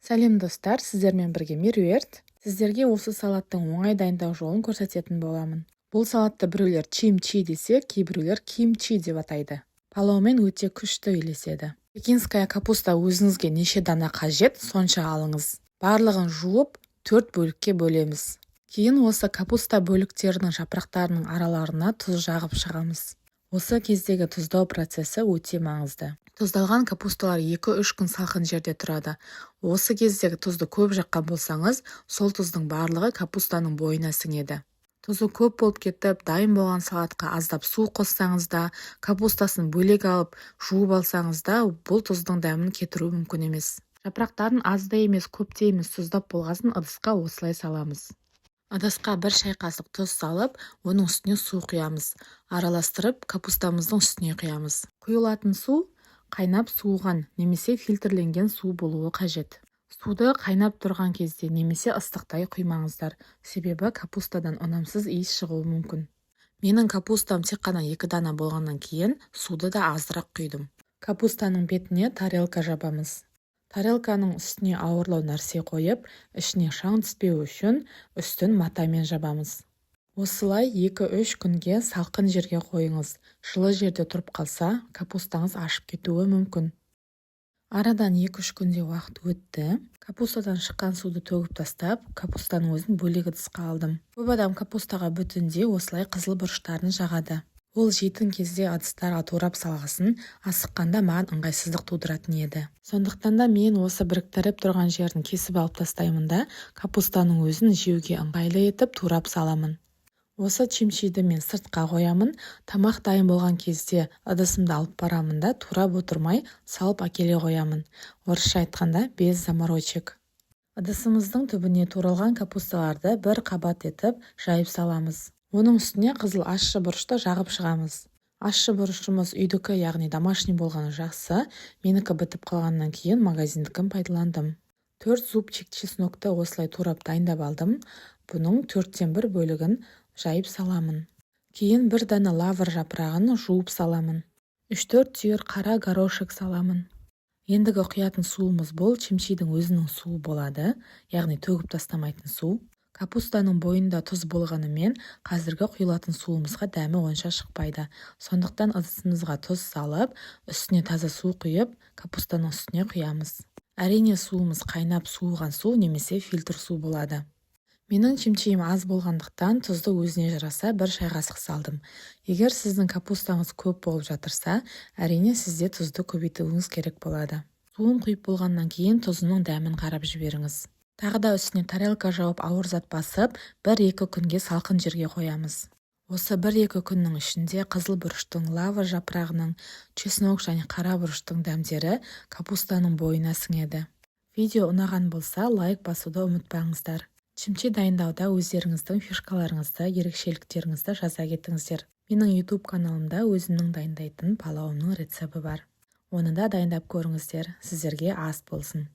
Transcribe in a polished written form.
Сәлем, достар! Сіздермен бірге Меруерт. Сіздерге осы салаттың оңай дайындау жолын көрсететін боламын. Бұл салатты біреулер чимчи десе, кейбіреулер кимчи деп атайды. Палаумен өте күшті үйлеседі. Пекинская капуста өзіңізге неше дана қажет, сонша алыңыз. Барлығын жуып, төрт бөлікке бөлеміз. Кейін осы капуста бөліктерінің жапырақтарының араларына тұз жағып шығамыз. Осы кездегі тұздау процесі өте маңызды. Тұздалған капусталар 2-3 күн салқын жерде тұрады. Осы кездегі тұзды көп жаққан болсаңыз, сол тұздың барлығы капустаның бойына сіңеді. Тұзы көп болып кетіп, дайын болған салатқа аздап су қоссаңыз да, капустасын бөлек алып жуып алсаңыз да, бұл тұздың дәмін кетіруі мүмкін емес. Жапырақтарын аз да емес, көп те емес тұздап болғасын, ыдысқа осылай саламыз. Ыдысқа 1 шай қасық тұз салып, оның үстіне су құямыз. Араластырып, капустамыздың үстіне құямыз. Құйылатын су қайнап суыған немесе фильтрленген су болуы қажет. Суды қайнап тұрған кезде немесе ыстықтай құймаңыздар, себебі капустадан ұнамсыз иіс шығуы мүмкін. Менің капустам тек қана 2 дана болғаннан кейін суды да азырақ құйдым. Капустаның бетіне тарелка жабамыз. Тарелканың үстіне ауырлау нәрсе қойып, ішіне шаң түспеуі үшін үстін матамен жабамыз. Осылай 2-3 күнге салқын жерге қойыңыз. Жылы жерде тұрып қалса, капустаңыз ашып кетуі мүмкін. Арадан 2-3 күндей уақыт өтті. Капустадан шыққан суды төгіп тастап, капустаның өзін бөлек ыдысқа алдым. Көп адам капустаға бүтіндей осылай қызыл бұрыштарын жағады. Ол жейтін кезде ыдыстарға турап салғасын, асыққанда маған ыңғайсыздық тудыратын еді. Сондықтан да мен осы біріктіріп тұрған жерін кесіп алып тастаймын да, капустаның өзін жеуге ыңғайлы етіп турап саламын. Осы чимчиді мен сыртқа қоямын. Тамақ дайын болған кезде ыдысымды алып барамын да, турап отырмай салып әкеле қоямын. Орысша айтқанда, без заморочек. Ыдысымыздың түбіне туралған капусталарды бір қабат етіп жайып саламыз. Оның үстіне қызыл ащы бұрышты жағып шығамыз. Ащы бұрышымыз үйдікі, яғни домашний болғаны жақсы. Менікі бітіп қалғаннан кейін магазиндікін пайдаландым. 4 зубчик чеснокты осылай турап дайындап алдым. Бұның төрттен бір бөлігін жайып саламын. Кейін бір дана лавр жапырағын жуып саламын. 3-4 түйір қара горошек саламын. Ендігі құятын суымыз бұл чимчидің өзінің суы болады, яғни төгіп тастамайтын су. Капустаның бойында тұз болғанымен, қазіргі құйылатын суымызға дәмі онша шықпайды. Сондықтан ыдысымызға тұз салып, үстіне таза су құйып, капустаның үстіне құямыз. Әрине, суымыз қайнап суыған су немесе фильтр су болады. Менің чимчиім аз болғандықтан, тұзды өзіне жараса 1 шай қасық салдым. Егер сіздің капустаңыз көп болып жатырса, әрине, сізде тұзды көбейтуіңіз керек болады. Суын құйып болғаннан кейін тұзының дәмін қарап жіберіңіз. Тағы да үстіне тарелка жауып, ауыр зат басып, 1-2 күнге салқын жерге қоямыз. Осы 1-2 күннің ішінде қызыл бұрыштың, лавр жапырағының, чеснок және қара бұрыштың дәмдері капустаның бойына сіңеді. Видео ұнаған болса, лайк басуды ұмытпаңыздар. Чимчи дайындауда өздеріңіздің фишкаларыңызды, ерекшеліктеріңізді жаза кетіңіздер. Менің YouTube каналымда өзімнің дайындайтын палауымның рецепті бар. Оны да дайындап көріңіздер. Сіздерге ас болсын.